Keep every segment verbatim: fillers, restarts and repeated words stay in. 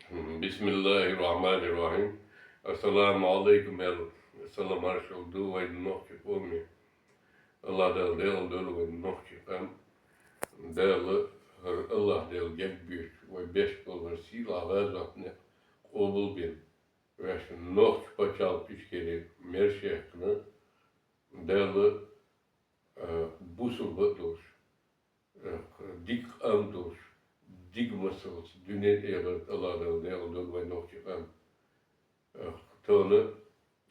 Бисмиллахир-рахманир-рахим. Ассаламу алейкум, аьлла, салам-маршалла ду вайн нохчий къоме. АллахӀ Дала декъал дойла вайн нохчий къам. Дала, хӀара АллахӀ Дала герга беча, вай беш болу хӀара сийлахь гӀазот некъ къобалбина. Вешан нохчий пачхьалкх Ичкери мерш яьккхина, Дала, а, бусулба а долуш, а, дика къам долуш, дика масалца дуьненан, эхартан АллахӀ Дала декъал дойла вайн нохчий къам. А, тахана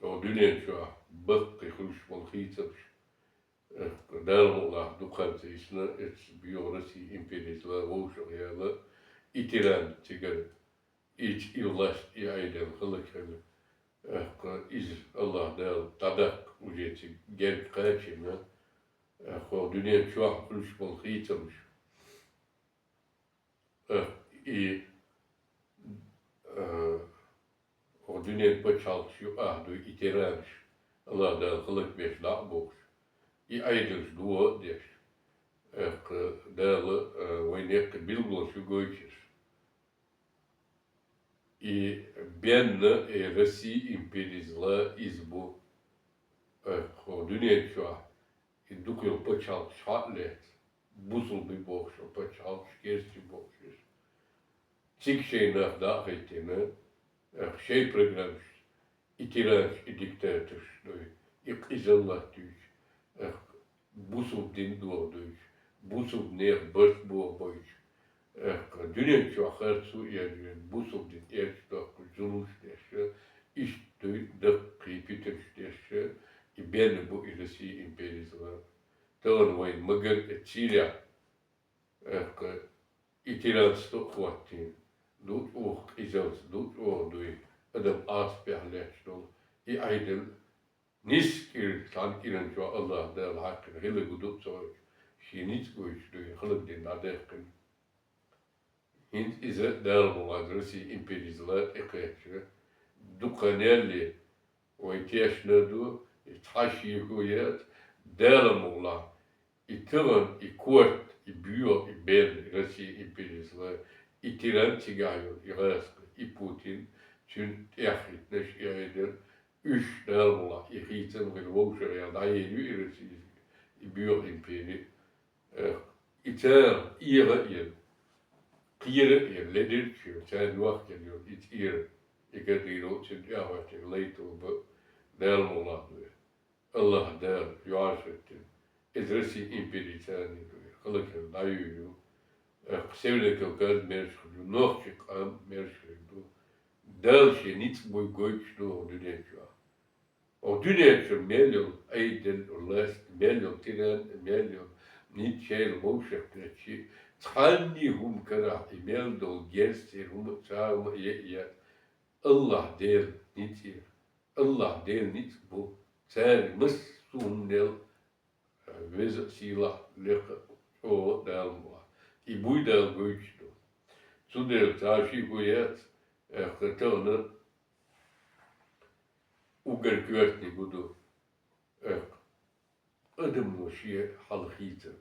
оха дуьнен чохь баккхий хуьлуш болу хийцамаш, а, Дала мукъалахь дукха хан ца йисна, эццахь боьха Россин империца вовшах яьлла, и тиран цигара, и, и власть, и Ӏедал хӀаллакьхилла, тӀаккха иза АллахӀ Дала дӀадаккха уже цига герга кхачийна, тӀаккха хӀокху дуьнен чохь хуьлуш болу хийцамаш. ТӀаккха и, а, хӀокху дуьнен пачхьалкхаш юкъахь дуй и тиранаш, АллахӀ Дала хӀаллакбеш дӀа а бохуш, и Ӏедалш дохо а деш, тӀаккха Дала, а, вайн некъ билгалонаш ю гойтуш. И бенна, э, Россия империца ла иза бу. Э, хӀокху дуьнен чохь и дукха йолу пачхьалкхаш хьа а лаьцна, бусулба бохуш йолу пачхьалкхаш, керста бохуш иза. Цига шайн нах дӀа а хӀиттийна, э, шайн программаш, и тиранаш, и диктаторш дуй, и къизалла латтуьйтуш, э, бусулба дин дохадуьйтуш, бусулба нехан барт бохабойтуш, тӀаккха дуьнен чохь харцо а еш, бусулба дин эрча доккхуш, зуламаш деш, иштта дуй даккхий питанаш деш, и бенна бу и Россия империца ла. Тахана вайн магар а, э, цийрехь, тӀаккха и тиранца а хӀоттийна, ду чӀогӀа къизалца, ду чӀогӀа дуй, адам Ӏазапехь лаьтташ долу, и Ӏедал Нисса кӀира, цхьана кӀиран чохь АллахӀ Дала хьаькхина хила гу ду а ца гӀойтуш, шен ницкъ гойтуш дуй, хӀаллакдина дӀадаьккхина. ХӀинца иза Дала мукъалахь Россин империца ла тӀекхаьчча, дукха хан ялале, вай тешна а ду, и цхьа шеко яц, Дала мукъалахь, и тахана, и корта, и боьха, и бенна, и Россин империца ла, и тиран цигахь йолу, и гӀазкхи, и Путин, цуьнан тӀаьххьиттинарш, и Ӏедал, уьш Дала мукъалахь, и хийцам а хила вовшах яьлла дӀаелла ю и Россия, и боьха импери. Э, и цара эгӀа а ена, кхера а ена, ледира а чуьра, царна йохкаелла йолу и цӀера, и кадийра а цуьнан тӀаьхьахӀоьттинарг лай тоба Дала мукъалахь ду. АллахӀ Дала юьхьӀаьржа хӀоьттина. Иза Россин импери царна ду, хӀаллакьхилла дӀаюьйр ю. Э, Северный Кавказ мерза хир ю, нохчий къам мерза хир ду. Дала шен ницкъ буй гойтуш ду хӀокху дуьнен чохь. Оха дуьнен чуьра мел йолу Ӏедал, власть, мел йолу тиран, мел йолу ницкъ шайна вовшах кхетчи, цхьанний хӀума карахь и мел долу герз церан хӀума а, цхьа хӀума а е а яц. АллахӀ Делан ницкъ яра. АллахӀ Делан ницкъ бу. Цара массо а хӀуманел, а, веза а, сийлахь а, лекха а, чӀогӀа а Дала мукъалахь. И буй Дала гойтуш ду. Цундела цхьа шеко яц, э, тахана уггар коьртаниг хӀун ду, э, адамо шен хьал хийцар.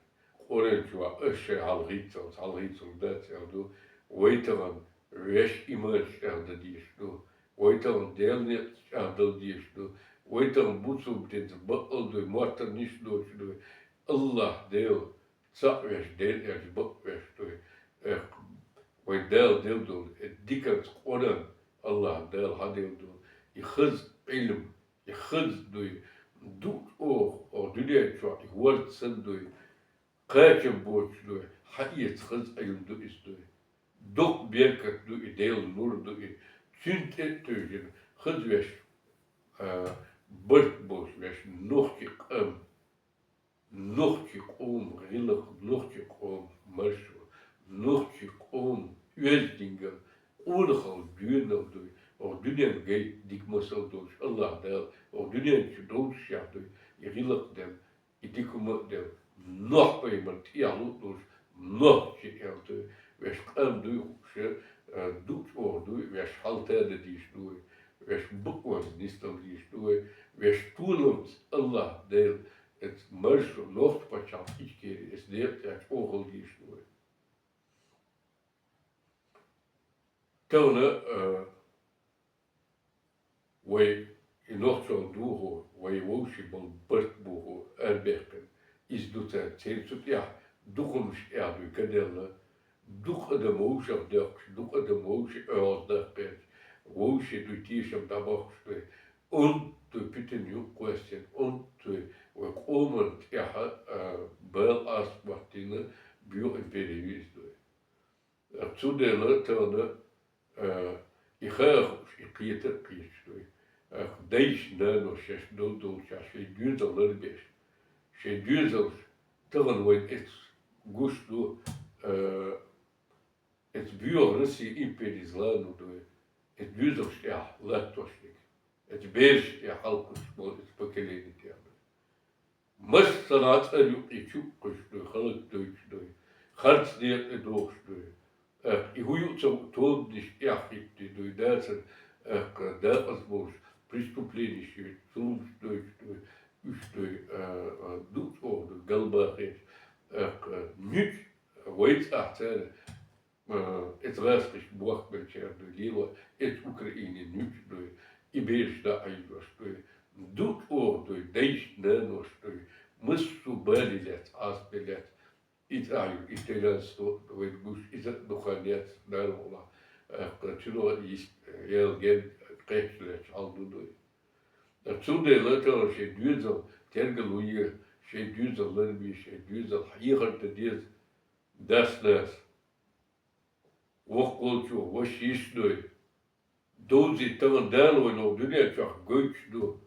Къуръан чохь аш шайн хьал хийцалц, хьал хийцалур дац аьлла ду, вай тахана вешан иманца чӀагӀдан дезаш ду, вай тахана Делан некъаца чӀагӀдала дезаш ду, вай тахана бусулба динца бакъалла дуй, моттаргӀанаш доцуш дуй, АллахӀ Дела цхьаъ веш, Дела аьлча бакъ веш дуй. Эх, вайн Дала делла долу, э, диканца Къуръан, АллахӀ Дала хьаделла долу, и хаза Ӏилм, и хаза дуй, ду оха, оха дуьнен чохь и хӀорд санна дуй, кхачам боцуш дуй, хьаэца хаза Ӏилм ду иза дуй. Доккха беркат ду и, Делан нур ду и, цуьнан тӀе а тевжина, хаза веш, а, барт болуш веш, нохчий къам. Нохчий къоман гӀиллакх, нохчий къоман маршо, нохчий къоман оьздангалла, къонахалла доьналла дуй, оха дуьненна гайта дика масал долуш АллахӀ Дала, оха дуьнен чу довзуш дуй, и гӀиллакх а делла, и дика хӀума а делла, Нохь-пайхамар тӀехьа луъ а долуш, нохчий аьлла дуй, веш къам дуй хууш, а, ду чӀогӀа дуй, веш хьал тада дийш дуй, веш бакъонца нисдала дийш дуй, веш толамца АллахӀ Дела, эцу маршо, нохчий пачхьалкх Ичкери, эцу декъа тӀехь чӀогӀа хила дийш ду вай. Тахана, а, вай и нохчалла духьал, вай вовшийн болу барт боху арабаьккхина. Иза ду цара, церан цу тӀехь дукха хӀумнаш эхь дуй ка делла, дукха адам вовшах доьхкуш, дукха адам вовшийн оьгӀаз даккхийча, вовшийн дуй тешам дӀабохкуш дуй, онтуй питана юкъ кхоьссина, онтуй вай къоман тӀехь, а, бала ас хӀоттийна боьха импери ю иза дуй. Цундела тахана, а, и хаа хууш, и кхета а кхеташ дуй. А, дайша, наноша шаьш долу долчохь шайн доьзал ларбеш, шайн доьзалш тахана вайн эцу гуш ду, а, эцу боьха Россин империца лану дуй, эцу доьзалш тӀехь латтошниг, эцу бераш тӀехь хьалкхуьуш болу эцу поколени тӀехь дуй. Массанхьа цӀар юккъе чу а кхуьссуш дуй, хӀаллакдойтуш дуй, харц некъа тӀе дохуш дуй. ТӀаккха и хӀун ю а ца хуу, тобанаш эхь хӀиттий дуй, дацара, тӀаккха декъаза болуш, преступленеш йойтуш, зуламаш дойтуш дуй, уьш дуй, а, а, ду а чӀогӀа дуй, галбахеш, тӀаккха нуьцкъ вай цӀахь цара, а, эцу гӀазкхашка бохкабеллачара дуй, лело эцу Украинин нуьцкъ дуй, и бераш дӀа а хьийзош дуй, ду а чӀогӀа дуй, дайша, наноша дуй, массо а бале лаьцна, Ӏазапе лаьцна, и цӀахь ю, и тиранство вайна гуш, иза а дукха яц, Дала мукъ лахь, тӀаккха цуьнан йист ял ген кхеччалц хьал ду дуй. Цундела тахана шайн доьзал тергало е, шайн доьзал ларбе, шайн доьзал хьехар дан деза дас-нанас. Воккхалчо, ваша йиша дуй. Довзийта тахана Дала вайна хӀокху дуьнен чохь гойтуш ду.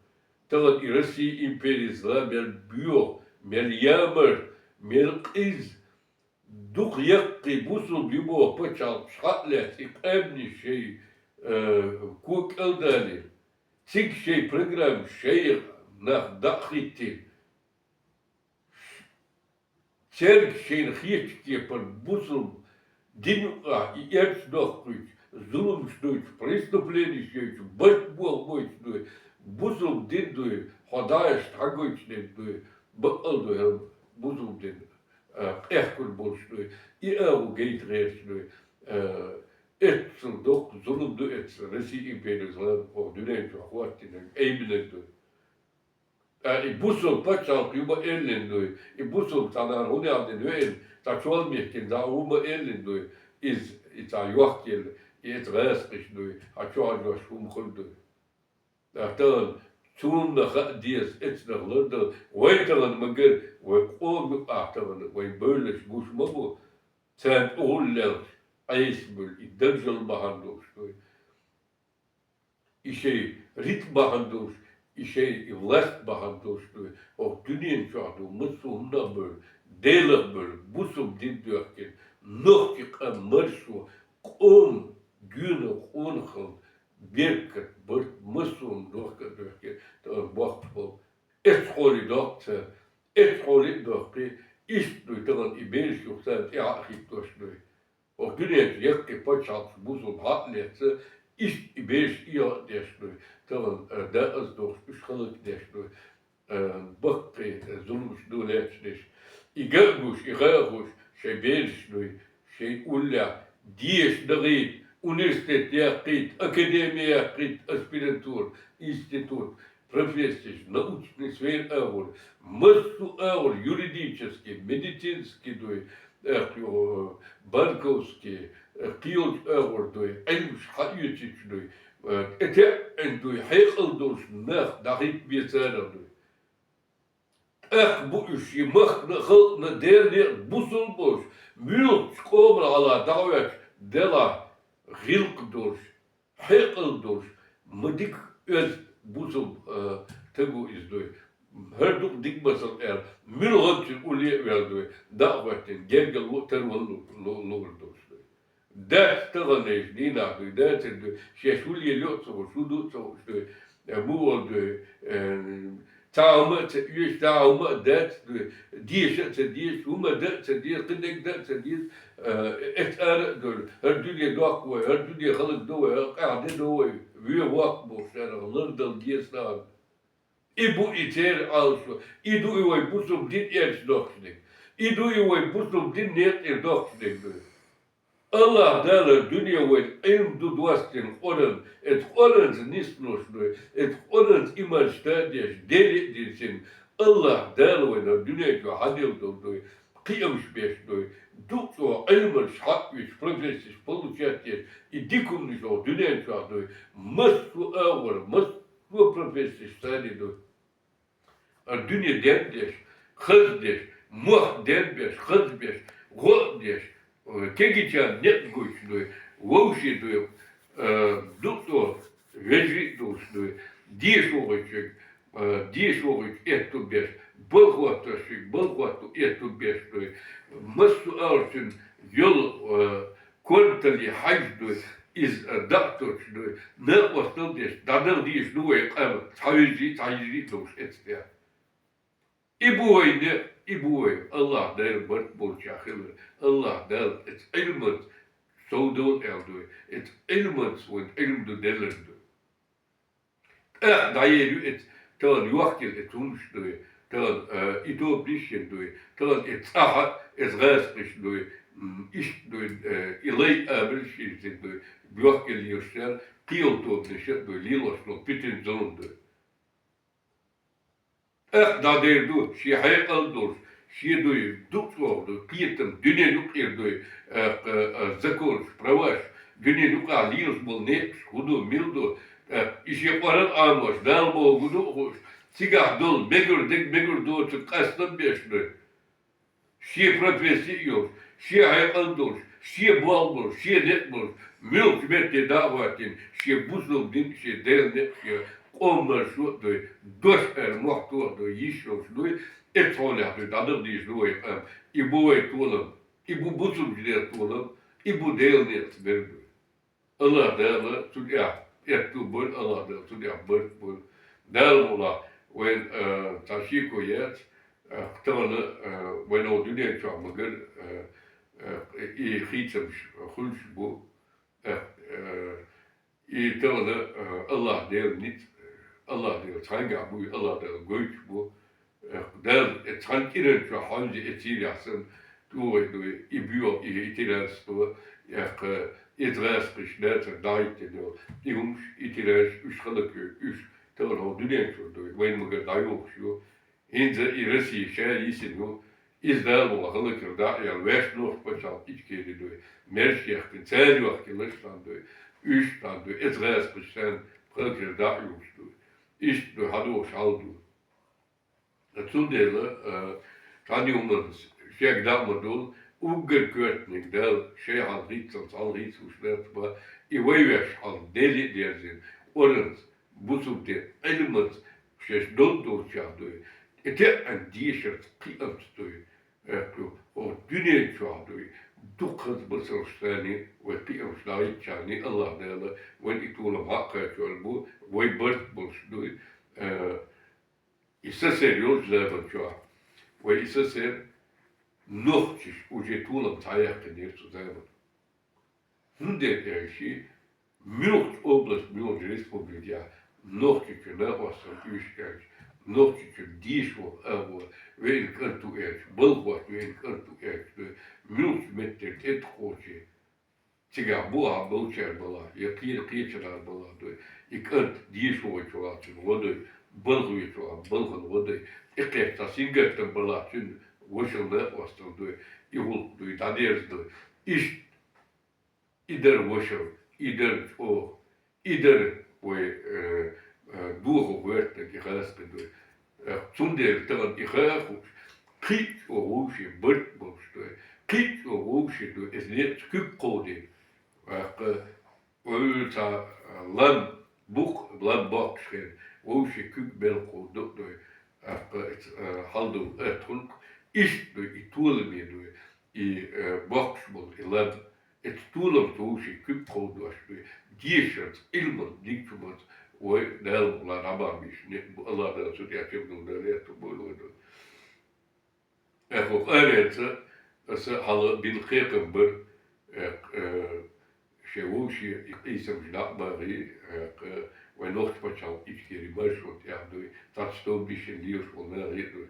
Тахана и Россин империца ла мел боьха, мел ямарта, мел къиза, дукха яккхий бусулба ю боху пачхьалкхаш хьа а лаьцна, и къаьмнаш шайн, э, ког кӀел далийна, цига шайн программа, шайн нах дӀа а хӀиттийна. Цаьрга шайна хетачу кепара бусулба дин юкъахь и эрча дохкуьйтуш, зуламаш дуьйтуш, преступленеш йойтуш, барт боху бойтуш дуй, бусулба дин дуй, хьо дӀа а аьшна хьагойтуш дерг дуй, баккъал дуй хӀара бусулба дин, а, къехкур болуш дуй, и агӀо гайта гӀерташ дуй, а, эццул доккха зулам ду эццул, Россин империца ла хӀокху дуьнен чохь хӀоттийнарг, айбинарг дуй. Ткъа и бусулба пачхьалкх ю ма эллина дуй, и бусулба цхьанхьа хӀунда аьлла дина веана, цхьа чол мехкина дӀа ву ма эллина дуй, иза, и цхьа йохкаелла, и эца гӀазкхиш дуй, хьан чохь жош хӀума хуьлу дуй. Ткъа тахана цунна хаа деза, эцнах лардала, вай тахана ма-гарра, вай къоман юкъахь тахана, вай бевллаш гуш ма бу, царна тӀехула лелхаш, Ӏеса буьллу, и даржалла бахьана долуш дуй. И шайн рицкъ бахьана долуш, и шайн и власть бахьана долуш дуй, хӀокху дуьнен чохь ду, массо а хӀуманах бевлла, Делах бевлла, бусулба дин доьхкина, нохчийн къам маршо, къоман доьналла къонахалла, беркат, барт, массо а хӀума дохка а доьхкина, тахана бохкуш болу. Эцхьолий доккху цара, эцхьолий а доккхий, иштта дуй тахана и бераш юха царна тӀаьхьа а хӀиттош дуй. ХӀокху дуьнен чу яккхий пачхьалкхаш бусулба хьа а лаьцна, иштта и бераш эгӀа а деш дуй, тахана, а, декъаза дохуш, уьш хӀаллакдеш дуй, а, баккхий, а, зуламаш ду лаьтташ деш. И ган а гуш, и хаа а хууш, шайн бераш дуй, шайн уллехь, деша дагӀийта, университет яккхийта, академи яккхийта, аспирантура, институт, профессеш, научный сфера агӀор, массо а агӀор, юридический, медицинский дуй, э, йо, банковский, э, кхийолчу агӀор дуй, Ӏилмаш хьаоьцуьйтуш дуй, э, тӀетеӀна дуй, хьекъал долуш нах дӀахӀиттабе царах дуй. ТӀаккха бу уьш, и махкана а, халкъана а, Делан некъ бусулба болуш, муьлххачу къоман хьала дӀахьоьттуш делахь, гӀиллакх долуш, хьекъал долуш, ма дика оьзда бусулба, а, таго иза дуй. ХӀара дукха дика масал аьлла, муьлхха а цуьнан улле а ваьлла дуй, дӀа а хӀоьттина, гергарло а, тарвалло а лу-, лу-, лур долуш дуй. Дац таханлерчу дийнахь дуй, дацара дуй, шаьш хӀун лелайо а ца хууш, хӀун ду а ца хууш дуй, э, муха волу дуй, э, цхьа хӀума а ца оьшу, цхьа хӀума а дац дуй, деша а ца дезаш, хӀума дан а ца деза, кхидерг дан а ца деза, э, эцара а дуй, хӀара дуьне доккху вай, хӀара дуьне хӀаллакдо вай, хӀара къаьхьа де до вай, вен воккха бохуш, царах лардала деза нахана. И бу и церан Ӏалашо, и ду и вай бусулба дин эрча дохкуш дерг, и ду и вай бусулба дин некъа тӀера дохкуш дерг дуй. Аллахь Дала дуьне вайна Ӏилма ду достина Къуръан, эцу Къуръанца нисдеш ду, эцу Къуръанца иман шта а деш, Деле а дийцина, Аллахь Дала вайна дуьнен чу хьаделла долу ду, кхиамаш беш ду, дукха цо Ӏилманаш хьаъ веш, профессеш получать деш, и дика хӀуманаш дуьнен чохь ду, массо а агӀор, массо а профессеш царна ду. А дуьне ден а деш, хаза деш, мохк ден а беш, хаза беш, гӀо а деш, кегийчарна некъ гуш ду, вовшийн ду, э, дукха вежарий а долуш ду, деша вогӀучуьнга, э, деша вогӀучу аьтту беш, балхоттошуьнга балхотту аьтту беш ду, массо а агӀор цуьнан йолу, э, Кортале хьаьжна ду, иза, а, дакъа тоттуш ду, накъостал деш, дӀадала дийш ду вай къам, цхьа вежарий, цхьа йижарий а долуш эцна тӀехь. И бу вай некъ, и бу вай, Аллахь Дала барт болчех хилар, Аллахь Дала эцу Ӏилманца совдовла аьлла ду вай, эцу Ӏилманца вайна Ӏилма ду деллар ду. ТӀаккха дӀаер ю эцу, тахана йохкийла эцу хӀуманаш дуй, тахана, э, и тоба дийшина дуй, тахана эцу цӀахь а, эцу гӀазкхаша дуй, м, иштта дуй, э, и лай абарш йирзина дуй, йохкийла йолуш цара, кхийолу тобанаш а дуй, лелош долу питана зулам дуй. ТӀаккха дӀадер ду, шен хьекъал долуш, шен дуй, дукха чӀогӀа дуй, кхетам, дуьненан юкъера дуй, э, э, э, законаш, праваш, дуьненан юкъахь лелаш болу некъаш, хӀун ду, мила ду, э, и шен къорал Ӏамош, Дала бохург ду а хууш, цигахь долу мегар дерг мегар доцург къастам беш ду. Шен професси а йолуш, шен хьекъал долуш, шен болх болуш, шен некъ болуш, муьлххачу метте дӀа а хӀоьттина, шен бусалба дин а, шен Делан некъ а, шен къоман маршо а дуй, дош аьлла мохь тоха дуй, йиш йолуш дуй, эцхьолехь дуй, дӀадала дийш ду вай къам. И бу вай толам, и бу бусалба динан толам, и бу Делан некъаца берг дуй. Аллахь Дала цу тӀехь аьтту бойла, Аллахь Дала цу тӀехь барт бойла. Дала мукъалахь, вайн, а, цхьа шеко яц, а, тахана, а, вайн дуьнен чохь магар, а, а, и хийцамаш хуьлуш бу, а, а, и тахана, а, Аллахь Делан ницкъ, Аллахь Дела цхьаьнгахь буй, Аллахь Дела гойтуш бу. Дала, э, цхьана кӀиран чохь хьовзий эцийла яхь санна, тӀе вай дуй, и боьлху, и, и террорство, яккха, э, иза гӀазкхаша дацара дӀахӀиттина йолу, и хӀумаш, и террораш, уьш хала кхуьу, уьш тахана хӀокху дуьнен чуьра дуй, вайн магар дӀайохуш ю. ХӀинца и Россия ша йисина ю, иза Дала мукъалахь хала кхуьра дӀа а яьлла, ваьш Нохчийн пачхьалкх Ичкери дуй, мерш яьккхина, цара йохкийлаш цхьаьна дуй, уьш цхьаьна дуй, иза гӀазкхаша царна хала кхуьра дӀа а йохуш дуй. Иштта дуй, хьадогӀуш хьал ду. Цундела, а, цхьана юкъаман шега дӀа а ма долу, уггар коьртаниг Дала шайн хьалха хийцалц, хьалха хийцалуш лаьцна бан, и вай ваьш хьалха Деле а дерзина, Къуръанца, бусалба дин, Ӏилманца, шаьш долу долчех дуй, и тӀеӀан дешарца, кхиамца дуй, аьлла, хӀокху дуьнен чохь дуй, дукха хаза масалш санна, вай кхиамаш дӀахӀиттачарна, Аллахь Дала вайн и толам хьакхачор бу, вай барт болуш дуй, а, И СССР йолчу заман чохь, вай и СССР нохчаша уже толам цхьа яьккхинера цу заман. ХӀунда аьлча, муьлххачу область, муьлххачу республикехь Нохчийчу накъосталла уьш аьлча, Нохчийчу деша ваха агӀо, веана кӀант ву аьлча, балхошна веана кӀант ву аьлча, муьлххачу меттера тӀе а кхочий. Цигахь бухахь болчара балахь, я кхера кхечарара балахь дуй, и кӀант деша вогӀучу вахчун гӀо дуй, балха вечу вахчун балхана гӀо дуй, тӀекхетта сингаттам балахь цуьнан вашалла а къосталла дуй, и гӀуллакх дуй, дӀадерза дуй. Иштта и дара вашалла, и дара чӀогӀа, и дара вай, э, э, дохо гӀоьртинарг и гӀазкхи дуй. Э, цундела тахана и хаьа а хууш, кхин а чӀогӀа вовшийн барт болуш дуй, кхин а чӀогӀа вовшийн дуй, иза некъаца куьг кховдийна. Ваккха, ойла ца, э, лам букъ, лам боккхуш хир, вовшийн куьг мел кховдо а дуй. Ваккха, э, хьал ду, э, тхункъ, иштта дуй, и толаме дуй, и, э, боккхуш болу, и лам. Эцу толамца вовшийн куьг кховдош ду, дешарца, Ӏилманца, дикачу хӀуманца вай Дала мукъалахь дӀабахьа бийшина некъ бу, Аллахь Дала цу тӀехь чамдула Дала аьтту бойла вай ду. Эхь, хӀокху аренца аса хьала бина кхайкхам бара, э, э, шайн вовшийн и къийсамаш дӀа а бахий, э, вай Нохчийн пачхьалкх Ичкери маршрут тӀехь дуй, цхьацца тобанаш йина лелаш волу нахе а дуй.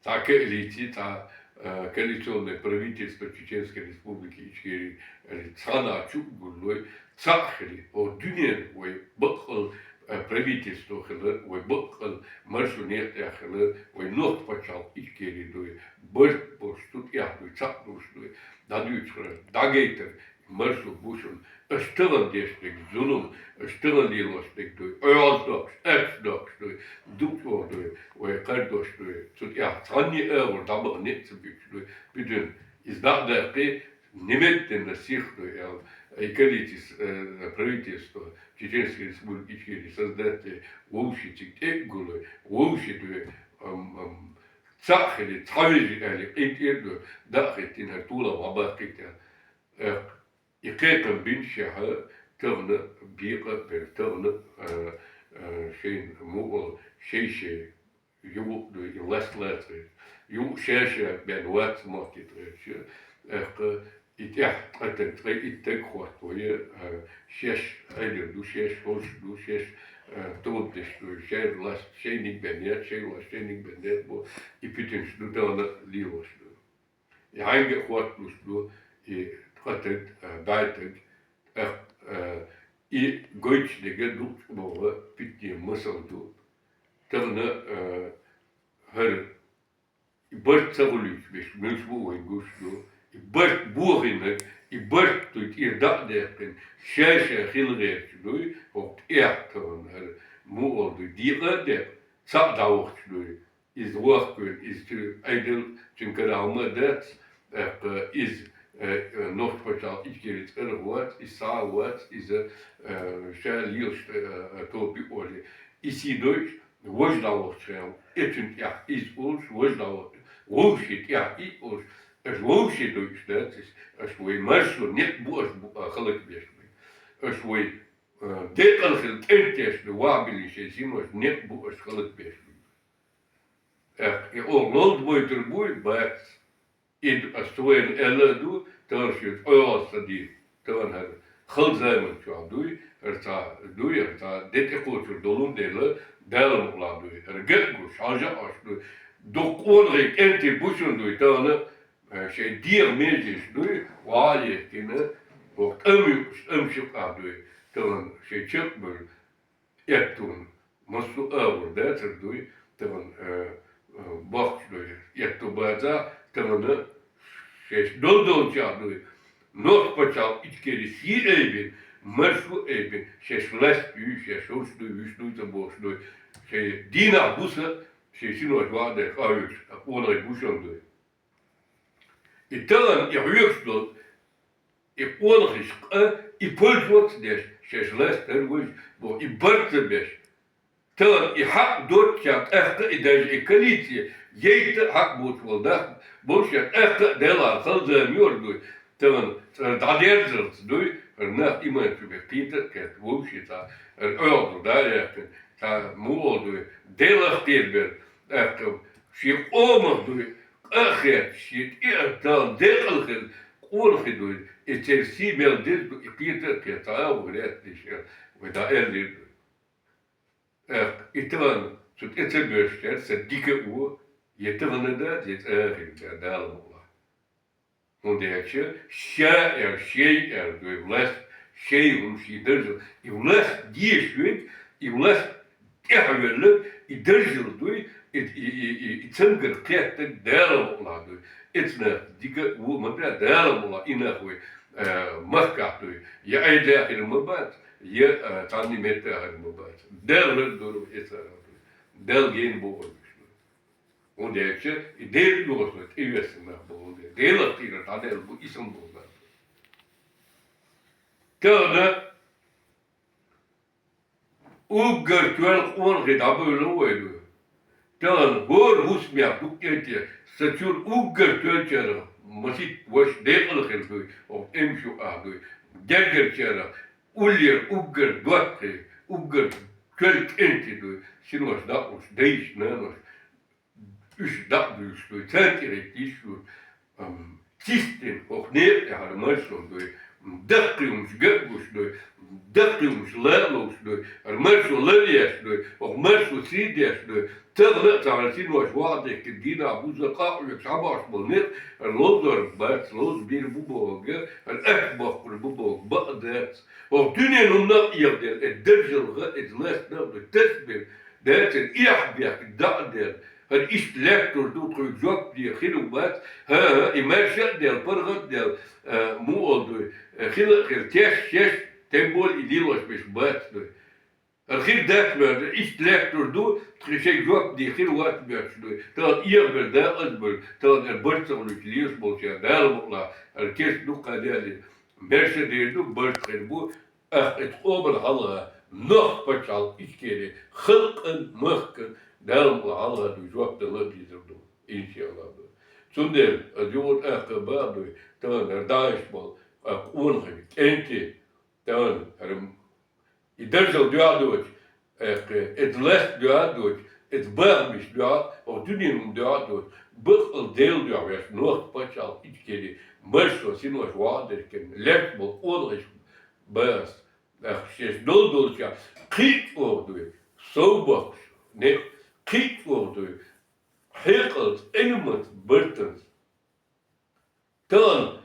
Цхьа коалици, цхьа Э, коалиционное правительство Чеченской Республики Ичкерии, э, цхьана чу а гуллой, цхьаъ хиле, о, дуьнен вай баккъал, э, правительство хилар, вай баккъал маршо некъа тӀехь хилар, вай нохчийн пачхьалкх Ичкери дуй, барт болуш, цу тӀехь дуй, цхьаъ долуш дуй, дӀадуьйцуш хилар, дӀагайтар, маршо бу шуна, аша тахана деш дерг зулам, аша тахана лелош дерг дуй, ӀоьгӀаз доккхуш, аьтту доккхуш дуй, дукха дуй, вай кхардош дуй, цу тӀехь цхьанне а агӀор дӀабаха ницкъ ца буьтуш дуй, буьтун иза дӀа а даьккхи, немедленно сих дуй аьлла, и коалиции, э, правительство Чеченской Республики Ичкерии создать де, вовшийн цига тӀе а гуллой, вовшийн дуй, ам, ам, цхьаъ хиле, цхьа вежарий аьлла, къинтӀера дуй, дӀа а хӀиттина, хӀара толам дӀабаккхийта. Э, И кхайкхам бинчехь, тахана бекъа а бер, тахана, а, а, шайна мукъал шай-шай юкъа дуй, и ласт лацар. Юкъа ша-ша бен вац мотти тӀе, тӀаккха и тӀехь ткъа таг, ткъе итт таг хӀоттавой, а, шаьш Ӏедал ду, шаьш хӀорш ду, шаьш, а, тобанаш ду, шаьш ласт шайниг бен яц, шай ласт шайниг бен яц бо, и питанаш ду, тахана лелош ду. И хьаьнга а хӀотталуш ду, и ткъа таг, а, бӀе таг, тӀаккха, а, и гойтуш дерг дукха боху питане масал ду. Тахана, а, хӀара и барт ца хуьлуьйтуш берш муьлш бу вай гуш ду. И барт бохийнарг, и барт дуй тӀера дӀа а даьккхина, ша-ша хила гӀерташ дуй, хӀокху тӀехь тахана хӀара мукъал дуй, декъа а декъа, цхьаъ дӀавахча дуй. Иза вахкавелла, иза цуьнан Ӏедал, цуьнан кара хӀума а дац, тӀаккха иза, э, э, нохчийн пачхьалкх Ичкери цӀарах вац, иза схьа а вац, иза, э, ша лелаш, э, э, тоба ю олий. И сий дойуш, важа дӀавахча хенахь, и цуьнан тӀехь иза олуш, важа дӀавахча, вовшийн тӀехь и олуш, аша вовшийн дойуш дац иза, аша вай маршо некъ бу аша бу, а, хӀаллакбеш бен. Аша вай, э, декъала хилла кӀентий аша бен, вахь биллина шайн синош некъ бу аша хӀаллакбеш бен. ТӀаккха и оха лолда бойтур буй, бац. И ду, ас цу вайна аьлла а ду, тахана шуьца ӀоьгӀаз ца дийр. Тахана хӀара хала заман чохь дуй, хӀара цхьа дуй, хӀара цхьа де тӀекхочур долун дела, Дала мукъалахь дуй. ХӀара ган а гуш, хьажа а Ӏаш дуй. Дукха къонахий кӀентий бу шуна дуй, тахана, э, шайн дегӀан меженаш дуй, ваха а еттина, хӀокху тӀам юкъаш, тӀам ши къа дуй. Тахана шайн чекхбевлла, Эттуна массо а агӀор дацар дуй, тахана, э, э, бохкуш дуй, этту бацахь, тахана шаьш дол-долчохь дуй. Нохчийн пачхьалкх Ичкери сий айбина, маршо айбина, шаьш лаьцна дуй, шаьш хӀорш дуй, вуьш дуй ца бохуш дуй. Шайн дийнахь буса, шайн синош ваха дерг къахьоьгуш, къонахий гуш а дуй. И тахана и хьоьгуш долу, и къонахий къа, и пользоваться деш, шаьш лаьцна хӀара важа боху, и барт ца беш. Тахана и хьакъ доцучохь тӀаккха а, и даже и коалици яйта а хьакъ боцуш волу нах болуш а, тӀаккха а Делахь хала зама ю хӀара дуй. Тахана цара дӀадерзалц дуй, хӀара нах иман чу бен кхета а кхетта, вовшийн цхьа хӀара ӀоьгӀазло дӀа а яьккхина, цхьа муха олу дуй, Делах кхерабелла, тӀаккха шен къомах дуй, къа а хетта, шен тӀе а Далла декъала хилла къонахий дуй, и церан сий мел деза ду, и кхета а кхетта, цхьа а ву гӀерта деш, вай дӀа аьллера дуй. ТӀаккха и тахана цу тӀе ца боьршучара сан дика а ву, я тахана дац, я цӀа а хир дац, Дала мукъалахь. ХӀунда аьлча ша аьлла, шай аьлла дуй, власть, шай хӀума шен даржал. И власть дезаш верг, и власть тӀехь а велларг, и даржал дуй, и, и, и, и, и цамгар кхеттарг Дала мукъалахь дуй. Эцна дика а, ву а ма бац, Дала мукъалахь, и нах вай, э, махкахь дуй. Я Ӏедал а хир ма бац, я, э, цхьанна метта а хир ма бац. Дала лардора вай эцарал дуй. Дала гена бохург ду. ХӀунда аьлча и Делан оьгӀазло тӀевесан нах бу, хӀунда Делах кхерар дӀадаьлла бу, и санна болу нах. Тахана уггар тоьлла къонахий дӀабевлла вай ду. Тахана хӀора хӀусамехь дукха кӀентий, сан чуьра уггар тоьллачарах масийтта ваша декъала хир дуй, оха тӀемаш юкъахь дуй. Гергарчарах уллера уггар доттагӀий, уггар тоьлла кӀентий дуй, синош дӀа а луш, дайша, нанош. Уьш дӀа а буьйлуш дуй, царна тӀе хӀиттийша ю, ам, цистина, хӀокху некъа тӀехь хӀара маршо дуй, Даккхий хӀумнаш гатгуш дуй, даккхий хӀумнаш лалуш дуй, ара маршо лалеш дуй, оха маршо сий деш дуй, тахана а цхьа синош ваӀа дехкина дийнахьа буза къакъ век схьабахаш бола никъ, ара ловзор бац, ловза бийр бу бохга, ара атта боккхур бу бохга, бакъ дац. Оха дуьнен хӀумнах а эгӀдел, э, даржалга, э, лаьцна а дуй, тасбир, дацар, эхь бехк, даӀ дел, ХӀара иштта лаьттур ду, тхоьга жоп де хир ву бац. ХӀа-хӀа, и маьрша а дел, паргӀат а дел, а, му ол дуй, а, хила а хир, теш, шеш, тем более и лелош беш бац дуй. ХӀара хир дац моьрша, иштта лаьттур ду, тхоьга шайга жоп де хир вац моьрша дуй. Тахана эгӀабер дакъазбар, тахана ара барт ца хулуьйтуш лелаш болча, Дала мукъалахь, ара кест дукха дели. Маьрша дер ду, барт хир бу, ТӀаккха эта къоман хьалха, нохча пачхьалкх Ичкери, халкъан, махкан, Дала мукъалахь хьалха дуй жоп дала а дезар ду, иншааллахӀ ду. Цундела, аса юха тӀаккха бакъ дуй, тахана хӀара дӀаэш бола, а, къонахий, кӀентий, тахана хӀара м-, и даржал дуьхьа доцуш, тӀаккха эта ласт дуьхьа а доцуш, эта бахамаш дуьхьа, оха дуьненан хӀума дуьхьа а доцуш, бакъал Делан дуьхьа ваьш, нохча пачхьалкх Ичкери, маршо синош ваӀа дерг кхин, лаьтташ бола къонахий бац, тӀаккха шаьш дола долча кхин а чӀогӀа дуй, сов бохкуш, некъ кхин а чӀогӀа дуй, хьекъалца, Ӏилманца, бартанца. Тахана,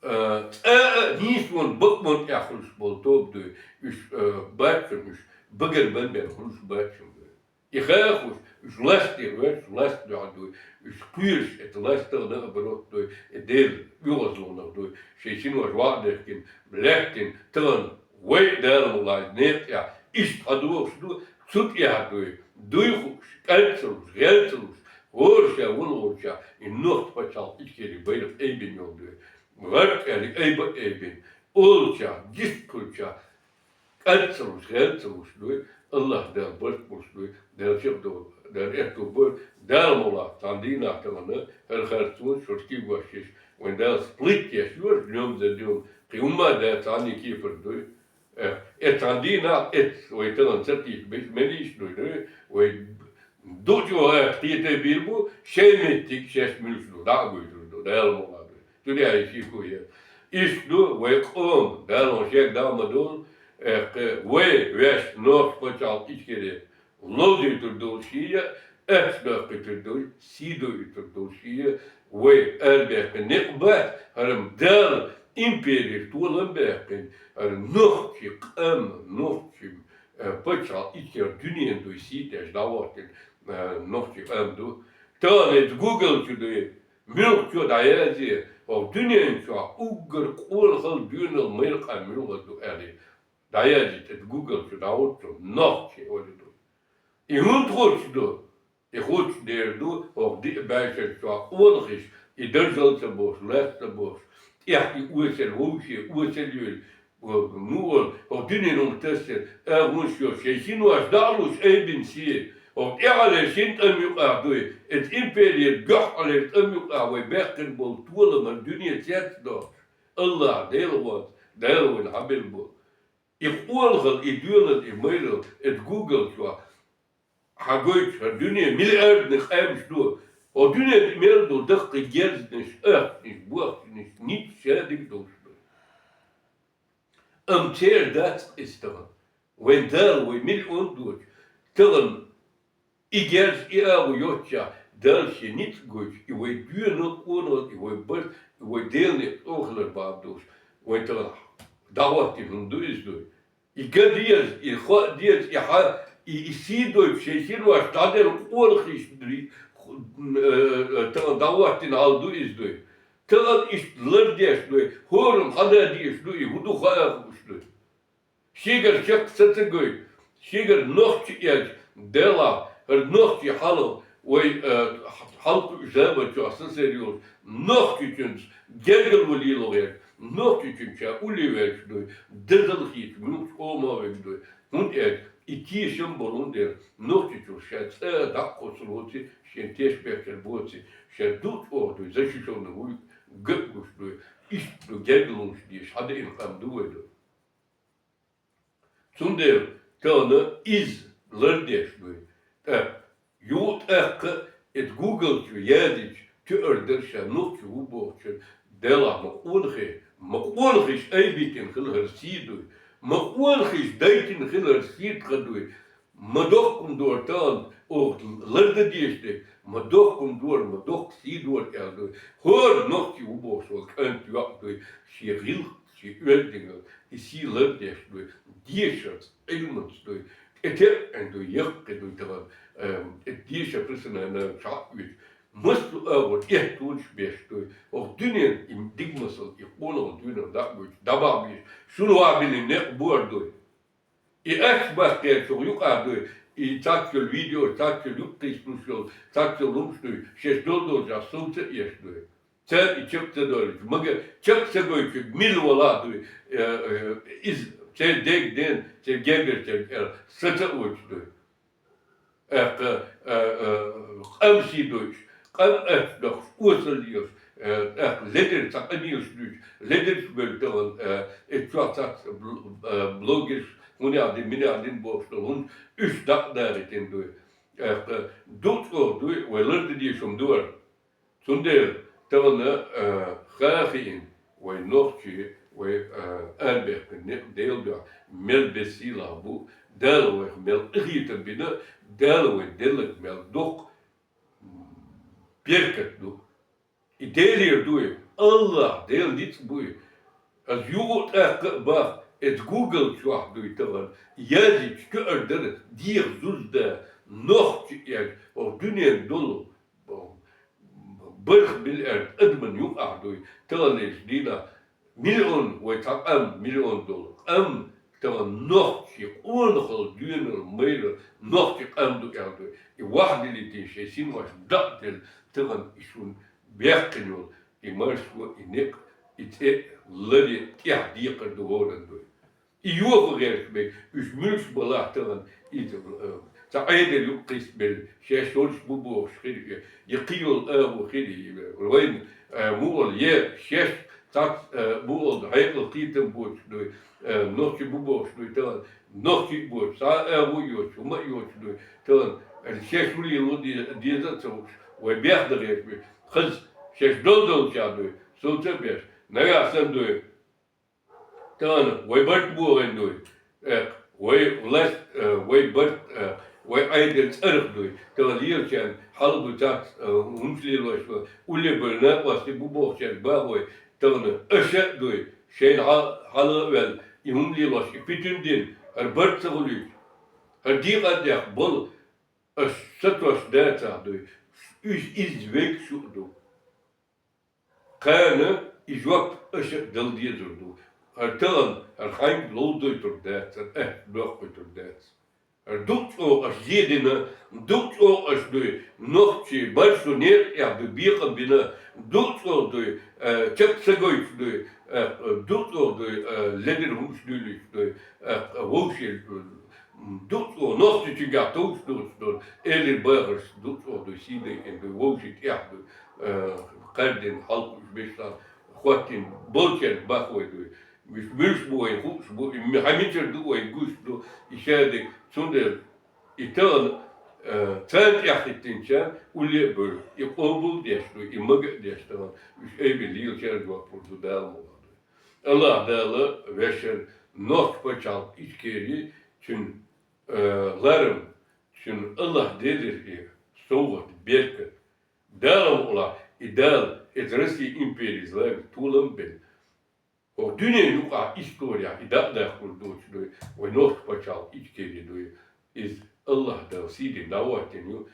а, цкъа а нийсонан, бакъонан тӀехь хуьлуш бола тоба дуй, уьш, а, баччана уьш, багара бан бен хуьлуш баччана дуй. И хаахуш, уьш ласт тӀера ваьш, ласт дуьхьа дуй, уьш кхоьруш, эта ласт тахана а барот дуй, и Делан оьгӀазлонах дуй, шайн синош ваӀа дехкина, лаьттина, тахана вай Дала мукъалахь некъа тӀехь иштта хьадохуш ду, цу тӀехь дуй, дуй хууш, кӀад ца луш, гӀел ца луш, хӀора ша вон гӀорча, и нохча пачхьалкх Ичкери байракх айбина йолу дуй. ГӀарчӀ аьлли айба а айбина, олуча, дистхуьлча, кӀад ца луш, гӀел ца луш дуй, АллахӀ Дала барт болуш дуй, Дала чекхдолу, Дала аьтто бо, Дала мукъалахь, цхьана дийнахь тахана, хӀара харцонаш, шуьра кӀийгош еш, вайн Дала сплит еш йош, лоьмза лоьм, кхин хӀумма а дац, цхьанне кепара дуй. Э, э, цхьана дийнахь, эц, вай тахана ца кхетта, беш меллиш дуй, дуй, вай ду чӀогӀа кхета бийр бу, шайн меттиг шаьш муьлш ду, дӀа а гойтур ду, Дала мукъалахь дуй. Цуьнан аьлла шеко яц. Иштта ду вай къоман, Дала шега дӀа а ма долу, э, кхе, вай ваьш нохча пачхьалкх Ичкери ловзуьйтур долу шен а, аьтто даккхуьйтур долу, сий доуьйтур долу шен а, вай арабаьккхина некъ бац, хӀара-м Дала имперера толам баьккхина, хӀара нохчийн къам, нохчийн, э, пачхьалкх Ичкери дуьненан дуй сий деш дӀахӀоттийна, э, нохчийн къам ду. Тахана иза Google чу дуй, муьлххачо дӀаязъе, оха дуьнен чохь уггар къонахалла доьналла майра къам муьлха ду аьлла. ДӀаязйита, эта Google чу дӀахӀутту, нохчий олу ду. И хӀунда хуьлуш ду? И хуьлуш дер ду, оха диъ бӀешерчохь къонахий, и даржал ца бохуш, ласт ца бохуш, тӀехь и осал вовше, осал йойла, муха олу, оха дуьненан хӀума тасар, агӀонаш йолуш, шайн синош дӀа а луш, айбина сий, оха тӀехьалера шина тӀам юкъахь дуй, эца имперера гохь Ӏалера тӀам юкъахь вай баьккхина болу толам хӀара дуьне цецдохуш, АллахӀ, Делан гӀонца, Дала вайна хьабелла бу. И къонахалла, и доьналла, и майралла, эта Google чохь хьагойтуш, хӀара дуьне миллиардный къаьмнаш ду. Оха дуьне тӀе мел ду даккхий герзанаш, ахчанаш, бохчанаш, ницкъ шадерг долуш ду. Амма церан дац иза тахана. Вайн Дала вай миллион доцуш, тахана и герз, и агӀо йоццушехь, Дала шен ницкъ гойтуш, и вай доьналла, къонахалла, и вай барт, и вай Делан некъ чӀогӀа хилар бахьана долуш, вайн тахана дӀахӀоттийна хӀума ду иза дуй. И ган деза, и хаа деза, и хьа-, и, и сий дойтуш, шайн синош дӀаделла къонахий, э, тахана дӀахӀоттийна хьал ду иза дуй. Тахана иштта лардеш дуй, хӀораммо хьада дезаш ду, и хӀун ду хаа хууш дуй. Шегара чекх са ца гойту, шегара нохчи эцча, делахь, хӀара нохчи хьалха, вай, э, хьалкхуьучу заманчохь са сер йолуш, нохчичуьнца гергарло лело гӀерта, нохчичуьнца ша улле ваьлча дуй, дазалхийча муьлхачу къомо вега дуй. ХӀунда аьлча и тешам болун дела, нохчичуьра ша цкъа а дӀакхоссалоций, шен тешнабехкар боций, ша дукха чӀогӀа дуй, защищённый вуй, ган а гуш дуй, иштта дуй, гергарлонаш дезаш, хьадеана къам ду вай дуй. Цундела тахана иза лардеш дуй. ТӀаккха юха тӀаккха эта Google чу язйича, туьар дара ша нохчи ву бохучун, делахь ма къонахий, Ма къонахий айбийтина хилар сий дуй, ма къонахий дайтина хилар сий тха дуй, ма дохкун дора тахана оха ларда дезаш дерг, ма дохкун дора, ма дохка сий дора аьлла дуй. ХӀора нохчий ву бохуш волу кӀант йоӀ дуй, шен гӀиллакх, шен оьздангалла, и сий лардеш дуй, дешарца, Ӏилманца дуй, тӀетеӀина дуй, яккхий дуй тахана, эм, тӀе деша присанана шаӀ вича. Массо а агӀор эттонаш беш дуй, оха дуьненан и дика масал, и къонахалла дуьйна дӀа а буьйцу, дӀабахьа беш, шуна вахьа биллина некъ бу хӀара дуй. И аьшка баккхерчух юкъахь дуй, и цхьацца йолу видео, цхьацца йолу юккъе йолуш йолу, цхьацца йолу хӀумаш дуй, шаьш долу долчохь совца а еш дуй. Цара и чекх ца дойлуш, мага чекх ца гойтуш, мила валахь дуй, э, э, иза, церан дега ден, церан гергара церан кӀел, саца а войтуш дуй. ТӀаккха, э, э, къам сий дойуш, къам аьтту дохуш, осал йолуш, э, тӀаккха ледара цхьа къамелаш дуьйцуш, ледарш бевлла тахана, э, эцу чохь цхьацца бл-, э, блогерш, хӀунех дина, минех дина бохуш долу хӀуманаш, уьш дӀа а дахийтина дуй. ТӀаккха дукха чӀогӀа дуй, вай лардан дезаш хӀума ду хӀара. Цундела тахана, а, хан а хиъна, вай нохчий, вай, а, арабаьхкина некъ Делан дуьхьа мел бессийлахь бу, Дала вайх мел къинхетам бина, Дала вай делларг мел доккха беркат ду. И Делера дуй, АллахӀ Делан ницкъ буй. Ас юха а тӀаккха а бах, эцу Google чохь дуй тахана, язйича тоьар дара, деха зуза да, нохчи аьлча, оха дуьненан долу бархӀ миллиард адаман юкъахь дуй, таханлерчу дийнахь миллион, вай цхьа къам миллион долу къам, тахана нохчий, къонахалла, доьналла, майралла нохчий къам ду аьлла дуй. И вахьа дилийтина шайн синваш дӀа а делла, тахана и шуна баьккхина йолу и маршо, и некъ, и цӀе ларе тӀехь декхар ду хӀоранна дуй. И йоха гӀерташ берг, уьш муьлш балахь тахана, иза, э, цхьа Ӏедал юкъа кхиссабелла, шаьш хӀорш бу бохуш хир ю, я кхин йолу агӀо хир ю, вайна, э, муха олу, я шаьш цхьацца, э, муха олу, хьекъал кхетам боцуш дуй, э, нохчи бу бохуш дуй тахана, нохчи а боцуш, цхьа а агӀо а йоцуш, хӀума а йоцуш дуй тахана, э, шаьш хӀун лело де-, деза а ца хууш, вай бехна гӀерташ берг, хаза шаьш долу долчохь дуй, совца а беш, нагахь санна дуй. Тахана вай барт бохийна дуй, э, вай власть, э, вай барт, э, вай Ӏедал цӀарах дуй. Тахана лелачарна хьалха дуй цац, э, хӀумаш лелош ван, улле а бевлла накъостий бу бохучаьрга бах вай. Тахана аша а дуй, шайна хьал-, хьалха а ваьлла, и хӀума лелош, и питана дина, хӀара барт ца хуьлуьйтуш, хӀара декъа а даьккха болу, аша сатосуш дацахь дуй, уьш изза вега шу а ду. Кхана и жоп аша а дала дезар ду. ХӀара тахана, хӀара хьаьнга ловзуьйтур дац, хӀара аьтта доккхуьйтур дац. ХӀара дукха чӀогӀа аша зен дина, дукха чӀогӀа аша дуй, нохчий, барсу некъа тӀехь дуй, бекхам бина, дукха чӀогӀа дуй, э, чекх ца гойтуш дуй, э, дукха чӀогӀа дуй, э, ледара хӀумаш дуьйлуьйтуш дуй, э, вовшийн, Дукха чӀогӀа нохчичуьнгахь товш доцуш долу элира бахарш дукха чӀогӀа дуй, сий дайина дуй, вовшийн тӀехь дуй, э, кхаьрдина хьалха уьш бешла хӀоттийна болчаьрга бах вай дуй. Уьш муьлш бу вайна хууш бу, и м-, хьан мичара ду вайна гуш ду, и шадерг, цундела и тахана, э, царна тӀехь хӀиттинчарна улле а бевлла, и къобал а деш дуй, и мага а деш тахана, уьш айбина лелачаьрга жоп лур ду Дала мукъ лахь дуй. АллахӀ Дала вешан нохчийн пачхьалкх Ичкери, цуьнан, э, ларам, цуьнан АллахӀ делира и совгӀат, беркат. Дала мукъ лахь, и Дала, эца Россия империца ларам толам а бина. ХӀокху дуьненан юкъахь историяхь и дакъа даккхур доцуш дуй, вай нохчийн пачхьалкх Ичкери дуй. Иза АллахӀ Дала сий дина дӀахӀоттийна ю.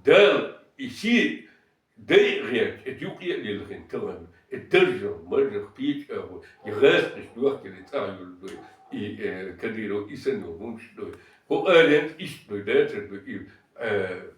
Дала и сий дайа гӀерташ, эта юкъе а лилхина тахана, эта даржах, маржах, печӀах, и гӀазкхаш доьхкина цӀахь йолу дуй, и, э, Кадыров, и санна йолу хӀумаш дуй. ХӀокху аренца иштта дуй, дацар дуй, и, э,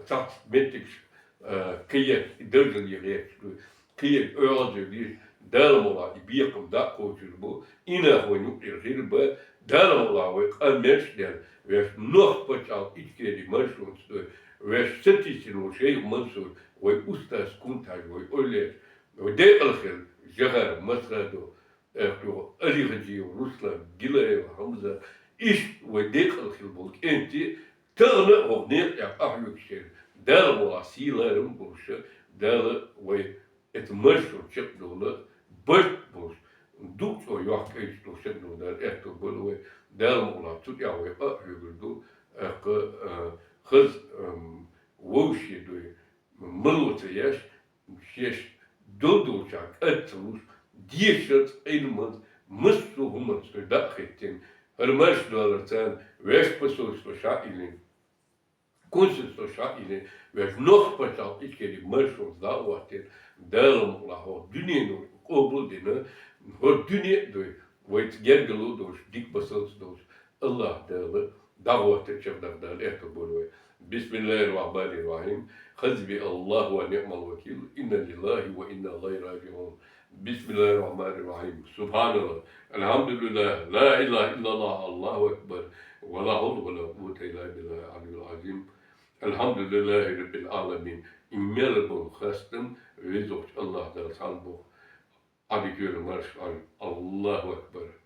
цхьацца меттигаш, э, кхиетта, и даржале гӀерташ дуй, кхиетта оьгӀазло дийш, Дала мукъ лахь, и бекхам дӀа а кхочур бу, и нах вайн юкъера хир бан, Дала мукъ лахь, вай къамелаш а дина, вешан нохчийн пачхьалкх Ичкери маршонца дуй, вешан сатийсина волу шайх Мансур, вай устаз Кунта-Хьаьжа, вай ойланаш, вай декъала хилла Жохар Масхадов, аьлла, Алихаджиев Руслан, Гилаев Хьамзат, иштта вай декъала хилла болу кӀентий, тахана а хӀокху некъа тӀехь къахьоьгуш ерг, Дала мукъ лахь, сий-ларам а болуш, Дала вай эта маршо чекхдовла, барт а болуш, дукха цӀо йоккха кӀайчу долу шагна Дала аьтто бойла вай, Дала мукъалахь цу тӀехь вай къа а хьоьгур ду, тӀаккха, а, хаза, ам, вовшийн дуй, мало ца еш, шаьш долу долчохь кӀад ца луш, дешарца, Ӏилманца, массо а хӀуманца вай дакъа хӀиттина, хӀара марша долларца вешан посольство ша а йиллина, консульство ша а йиллина, вешан Нохчийн пачхьалкх Ичкери маршонца дӀа а хӀоттийна, Дала мукъалахь хӀокху дуьненан къобал а дина, хӀора дуьне а дуй, вайца гергарло а долуш, дика масалца долуш, АллахӀ Дала дӀахӀотта а чекхдаккха Дала аьтто бойла вай. بسم الله الرحمن الرحيم. حسبي الله ونعم الوكيل. إنا لله وإنا إليه راجعون. بسم الله الرحمن الرحيم. سبحان الله. الحمد لله. لا إله إلا الله. الله أكبر. ولا حول ولا قوة إلا بالله العلي العظيم. الحمد لله رب العالمين. И мел болу хастам везачу АллахӀ Далла цхьаьна бу. Ӏадика йойла марша Ӏа. الله أكبر.